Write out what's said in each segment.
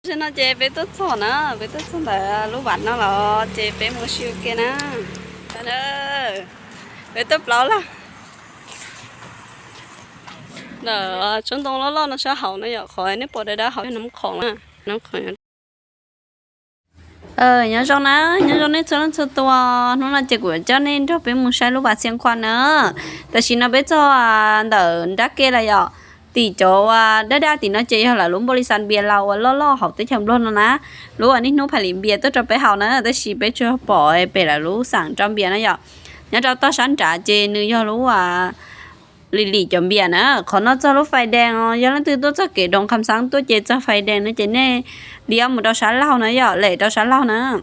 Tam sim no ces peb tuaj txog na, peb tuaj txog ntawm lub vam no los ces peb mus si ua ke na. Peb tuaj plaub lawm. Ntawm tsob ntoo loj loj no sab hauv no yom, qhov nej pom dawb dawb hauv yog Nab Khoom na. Nab Khoom. Nyob zoo na, nyob zoo nej txhua leej txhua tus. Hnub no ces kuv coj nej nrog peb mus saib lub Vam Xia Khua na. Tam sim no peb txog ntawm nrab ke lawm yom. Tim cov daj daj tim no ces yog lawv lub npau li xas npias laus uas loj loj hauv teb chaws Nplog no na. Lub uas niaj hnub phais lim npias tuaj rau peb haus na, tab sis peb tsuas pom pem lawv lub xas rau npias na yom. Nyob rau toj sab nrad ces nws yog lub lim lim cov npias na. Qhov no txog lub fais dees os, yog leej twg tuaj txoj kev Doos Kham Xaab tuaj ces txog fais dees no ces nej li ob mus rau sab laug na yom, lem rau sab laug na.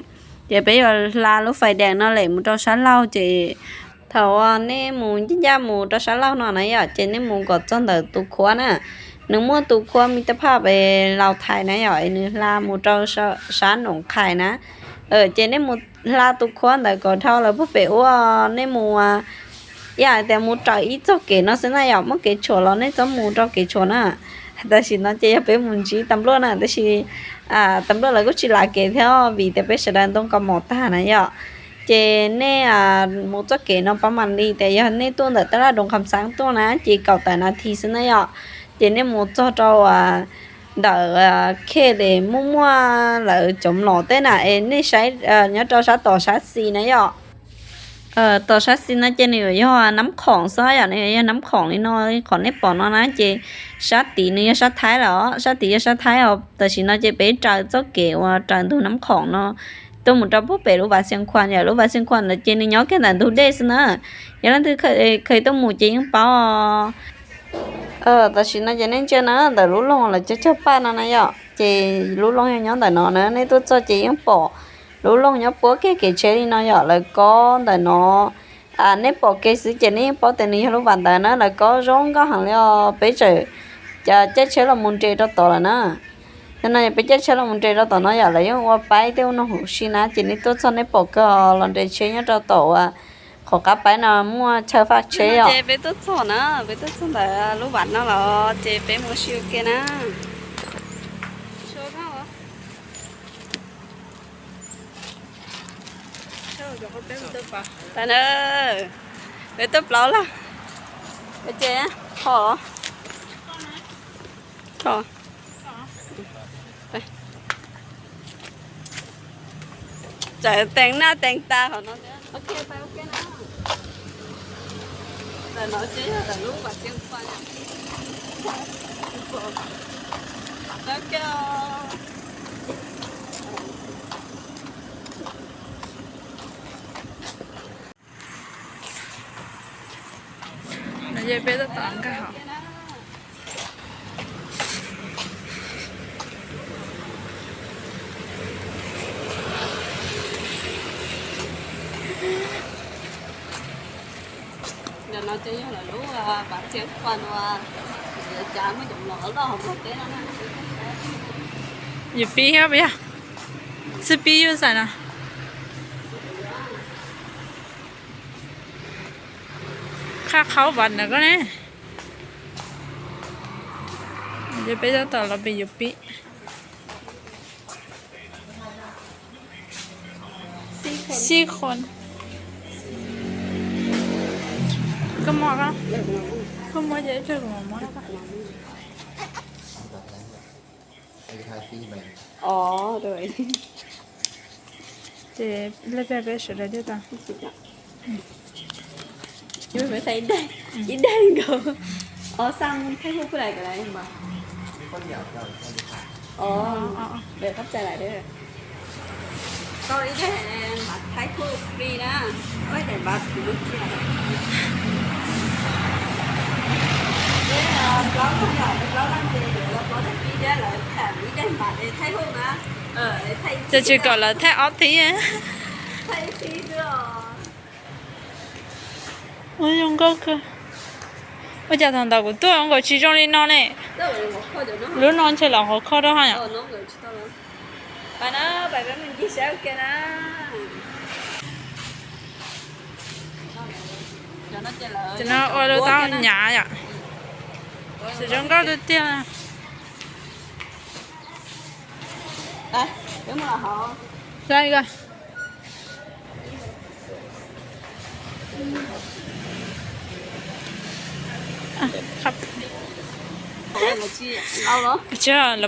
Ces peb yuav hla lub fais dees no lem mus rau sab laug ces thaum uas nej mus ncaj ncaj mus rau sab laug no na yom, ces nej mus kom txog ntawm tus khuab na. Nws muaj tus khuab mi toj phaj pem Laus Thais na yom, es nws hla mus rau sab Noom Qhais na. Ces nej mus hla tus khuab ntawd kom dhau lawv puag pem ub, nej mus ib yam tias mus raws ib txoj kev no xwb na yom, muaj kev tshuam los nej txhob mus rau kev tshuam na. Tam sim no ces yog peb mus ntsib tas npluaj na, tab sis tas npluaj lawv kuj tsis lav kev thiab vim tias peb sawv daws ntoo kaus mom tag na yom. Ces nej mus txoj kev no pab mam li tias yog nej tuaj ntawm tab laj Doos Kham Xaab tuaj na ces kaum tawm nas this xwb na yom. Ces nej mus txog rau ntawm khej es muaj muaj lawv cov mlom tej na es nej saib nyob rau sab tom sab xis na yom. Tom sab xis no ces nws yuav yog Nab Khoom xwb yom, nws yuav yog Nab Khoom li no, qhov nej pom no na ces sab tid nws yog sab Thaib lawm, sab tid yog sab Thaib os. Tam sim no ces peb raws txoj kev uas raws ntug Nab Khoom no tuaj mus rau puag pem lub Vam Xia Khua yom, lub Vam Xia Khua ntawd ces nws nyob kiag ntawm ntug dej xwb na. Yog leej twg kheev tuaj mus ces yeej paub. Tam sim no ces nej ntsia na ntawm lub loog lawv cog cog paj no na yom, ces lub loog yog nyob ntawm no na, nej tuaj txog ces yeej pom lub loog nyob puab kiag kev tsheb li no yom, lawv kob ntawm no. Nej pom kev xwb ces nej yeej paub tias nws yog lub vam ntawd na, lawv kob zoo nkauj heev li os. Peb tseem caij tsheb los mus nres rau tod lawm na. Yog no peb caij tsheb los mus nres rau tom no yom, lawv yeej ua paib tej ua noog huv si na, ces nej tuaj txog nej pom kawg los nres tsheb nyob rau tom uas qhov qab paib no muaj chaw faj tsheb yom. Peb tuaj txog na, peb tuaj txog ntawm lub vam no los ces peb mus si ua ke na. Peb tuaj plaub lawm. Ces ho, ho, tawm teev naj teev tas hov no. Ntawm no ces yog ntawm lub Vam Xia Khua. No ces peb tab tom nkag hauv. Ntawm no ces yog lawv lub Vam Xia Khua no, cav muaj cov mlom loj hauv nplog teb no na. Yus pib thiab puas yog? Xwb pib yuj xaim no. Qhab qhaub vas ntawm koj ne. Ces peb tab tom los pem yus pib. Xib qhuas. Koj muab, koj muab ces ib pliag kuv mam muab rau koj. Ces lej peb sawv daws thiaj tau. Ib daig nkaus. Os, xaj Thaib Hub pub lais kom lais npam. Os, lawv qab txais lais. Tau ib daig npam Thaib Hub free na. Ua daim npam kuv muab cia. Peb plaub leeg yom, peb plaub leeg ces yuav los plaub tag kis thiab lawv tham ib daig npam Thaib Hub na. Ces tsis kom lawv thaij ob thib. Thaij ib thib xwb os. Ua zoo nkauj kawg. Ua cas thaum ntawd kuv tuaj nkaus tsis zoo li no ne? Lub no ntshe los qhov kho rau ha yom. Ces no ua rau tau nyav yom. Tsis zoo nkauj tiag tiag. Lawv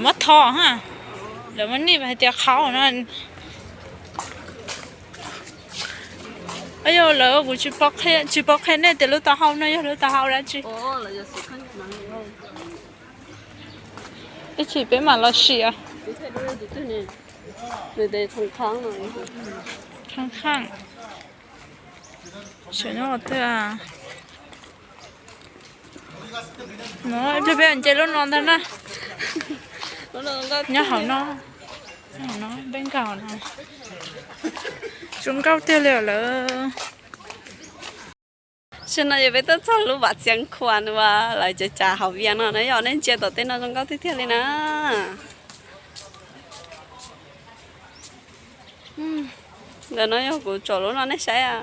muab tho ha, lawv muab nim hais tias qhau no. Yog lawv kuv tsis paub qhia, tsis paub qhia nej tias lub taub hau no yog lub taub hau dab tsi. Ib chim peb mam los sim. Khab khab. Sawv nyob twg? No ib pliag peb nce lub no ntag na. Nyob hauv no, peb nkag hauv no. Zoo nkauj tiag li lawm. Tam sim no yog peb tuaj txog lub Vaj Txiab Khuas uas lawv cov cas hauv Vias no na yom, nej ntsia tom tej no zoo nkauj tiag tiag li na. Ntawm no yog kuv tsom lub no nej saib.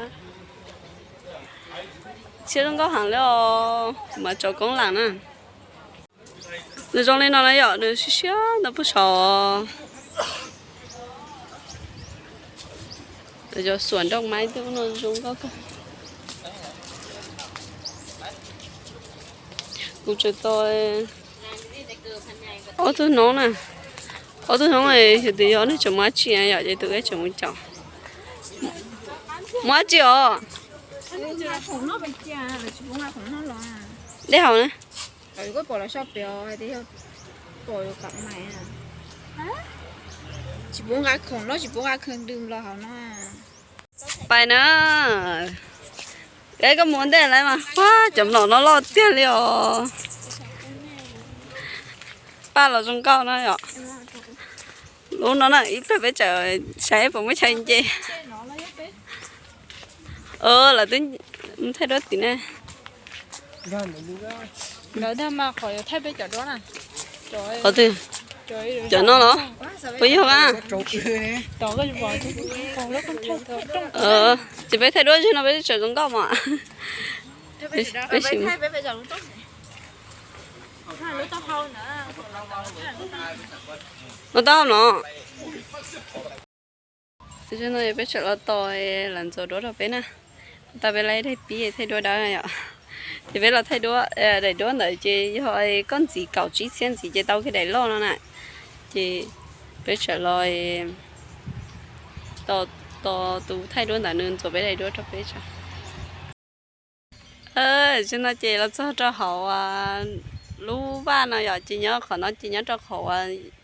Siab zoo nkauj heev li os, kuv mam tsom koob lam na. Nws zoo li no na yom, nws siab siab ntawd puag saud. Cov xuam nroj maib tej no zoo nkauj kawg. Kuv tseem tau ob tug hnub na, ob tug hnub xyov tias yog nej tseem muaj dab tsi yom, ces tus ib tseem mus caum. Muaj dab tsi os? Dej haus na. Pais na. Koj mus ntej lawm mas, cov mlom no loj tiag li os. Paj los zoo nkauj na yom. Lub no na ib pliag peb tseem saib puas muaj chaw nce. Lawv twb thaij duab tim ne. Lawv ntag mas qhov yuav thaij peb cov duab na. Qhov twg? Cov no los? Puas yog a? Ces peb thaij duab zig no peb tseem zoo nkauj mas. Peb sim. Lub taub hau no. Tam sim no peb tseem los tos lawv ntxuav duab rau peb na. Tau peb laib daim pib thaij duab dawb yom. Ces peb los thaij duab, daim duab ntawd ces yog koj ntxiv kaum tsib txhiab ntxiv ces tau kiag daim loj no na. Ces peb tseem los tos tus thaij duab ntawd nws ntxuav peb daim duab rau peb tso. Tam sim no ces los txog rau hauv lub vaj no yom, ces nyob qhov no ces nyob rau qhov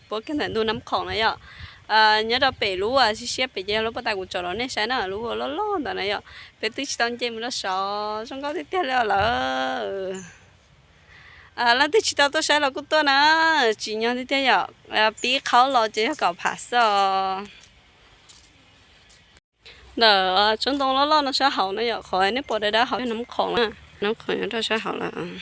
puab kiag ntawm ntug Nab Khoom na yom. Nyob rau pem lub siab siab pem ces yog lub pob tw kuv tsom rau nej saib na, lub ua loj loj ntawd na yom. Peb twb tsis tau nce mus rau saud, zoo nkauj tiag tiag li os lawm. Leej twg tsis tau tuaj saib los kuj tuaj na, tsim nyog tiag tiag yom. Pib qhaub los ces yog kaum phav xwb os. Ntawm tsob ntoo loj loj no sab hauv no yom, qhov nej pom dawb dawb hauv yog Nab Khoom na, Nab Khoom nyob rau sab hauv lawm.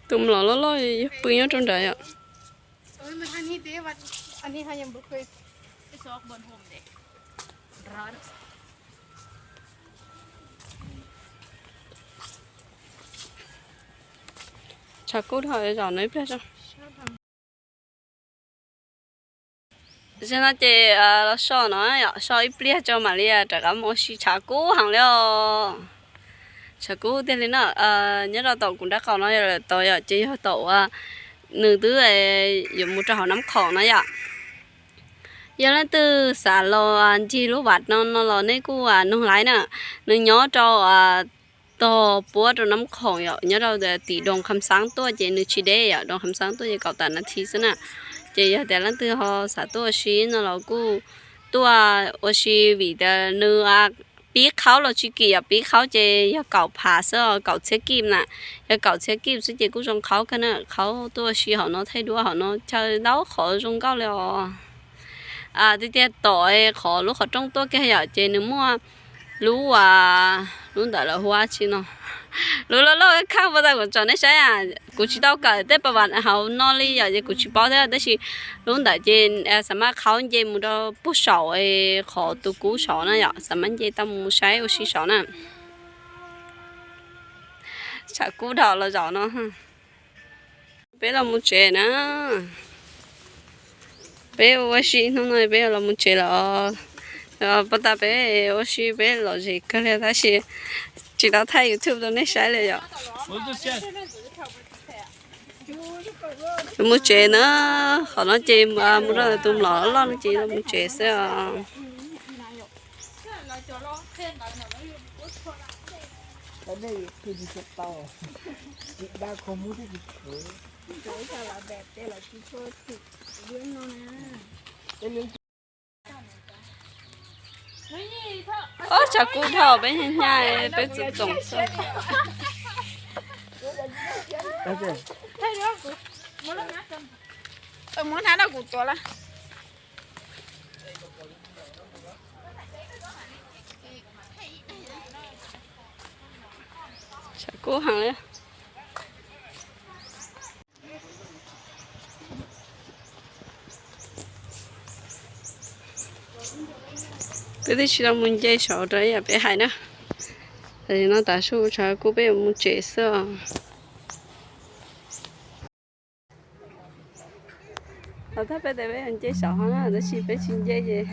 Tus mlom loj loj yog pw nyob rau nrad yom. Tshav kub dhau zaum no ib pliag tso. Tam sim no ces los so no, so ib pliag tso mam li rov qab mus ua si, tshav kub heev li os. Tshav kub tiag li na. Nyob rau tom kuv nraub qaum no yog lawm tod yom, ces yog tom uas nws twb yuav mus rau hauv Nab Khoom no yom. Yog leej twg xav los ncig lub vaj no no los nej kuj nug laiv na. Nws nyob rau tog puab rau Nab Khoom yom, nyob rau tim Doos Kham Xaab tuaj ces nws tsis deb yom, Doos Kham Xaab tuaj ces kaum tawm nas this xwb na. Ces yog tias leej twg ho xav tuaj ua si no los kuj tuaj ua si vim tias nws pib qhaub los tsis kim yom, pib qhaub ces yog kaum phav xwb, kaum txhiab kib na. Yog kaum txhiab kib xwb ces kuj zoo qhaub kawg na, qhaub tuaj ua si hauv no, thaij duab hauv no, chaw ntau qhov zoo nkauj li os. Tiag tiag tom qhov lub qhov rooj tuaj kiag yom, ces nws muaj lub, lub ntawd lawv hu ua dab tsi no, Lub loj loj khaj puas tau kuv tsom nej saib a. Kuv tsis tau kawm tej pas vas hauv no li yom, ces kuv tsis paub thiab, tab sis lub ntawd ces xav mas qhaub nce mus rau puag saum qhov tus kub saud na yom, xav mas nce tau mus saib ua si saud na. Tshav kub dhau los zaum no. Peb los mus tsev na. Peb ua si hnub no peb los mus tsev lawm. Puas tas peb ua si peb lom zem kawg li tab sis tsis tau thaij YouTube rau nej saib li yom. Mus tsev na, qhov no ces mus rau tus mlom loj no ces los mus tsev xwb os. Ob, tshav kub dhau peb nyaj nyaj peb txoom txoom xwb. Tshav kub heev li. Peb twb tsis tau mus nce saud rau ib yam peb hais na. Tam sim no tav su tshav kub peb yuav mus tsev xwb os. Los thaj peb tias peb yuav nce saud ho na, tab sis peb tsis nce ces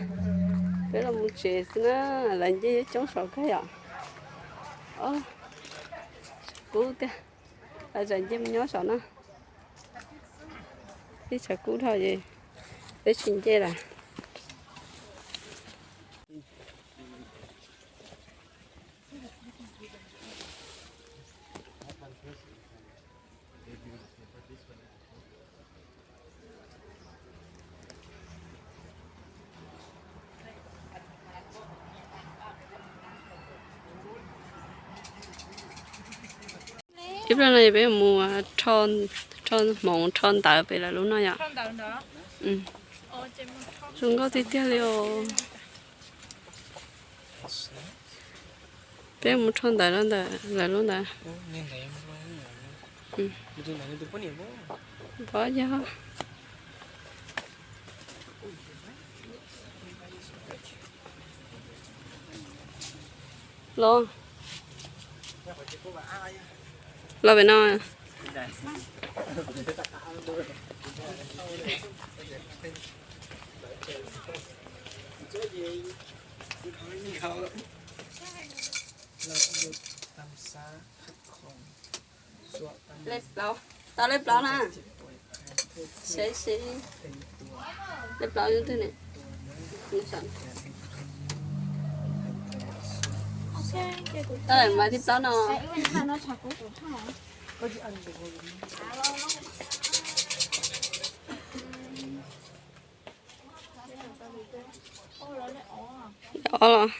peb los mus tsev xwb na. Lawv nce coob saud kawg yom. Kub tiag, lawv tseem nce mus nyob saud na. Ib tshav kub dhau ces peb tsis nce lawm. Ib pliag no peb mus rho hmoov rho ntawv pem lawv lub no yom. Zoo nkauj tiag tiag li os. Peb mus rho ntawv rau ntawm lawv lub ntawd. Pov yog los, los pem no. Tau lej plaub na. Saib seb lej plaub yog twg ne. Tau lawm mas thib plaub no. Ob los.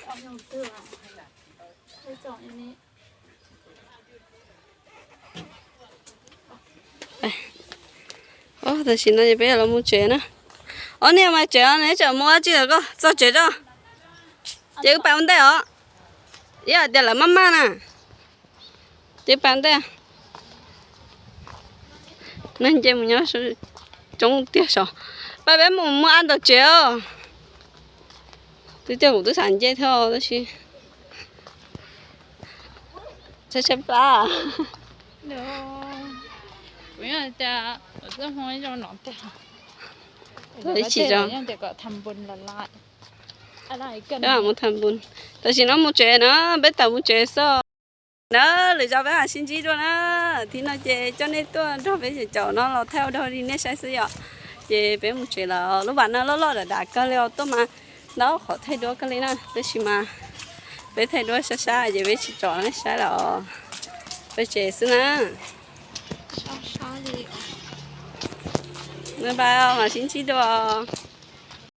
Tam sim no ces peb los mus tsev na. Ob niag mas tsev neb tseem mus ua tsi lawm koj txog tsev tso. Ces wb pais ua ntej os. Ib hais tias lawv maj maj na. Ces pais ua ntej. Neeg nce mus nyob coob tiag saud. Pab peb mus muab ab ntawm tsev os. Twb tiag kuv twb xav nce thiab tab sis tshaib tshaib plab. Kuv yeej tias kuv twb hu ib zaug no tiag. Ib chim tso. Peb mam mus tham npun. Tam sim no mus tsev na, peb tawm mus tsev xwb na. Lwm zaus peb mam sib ntsib dua na. Thaum no ces coj nej tuaj nrog peb caum no los thaij ua dog li nej saib xwb yom. Ces peb mus tsev lawm, lub vas no loj loj dav dav kawg li os, tuaj mas ntau qhov thaij duab kawg li na, tab sis mas peb thaij duab sab sab ces peb tsis tsom nej saib lawm os. Peb tsev xwb na. Bye bye, mam sib ntsib dua.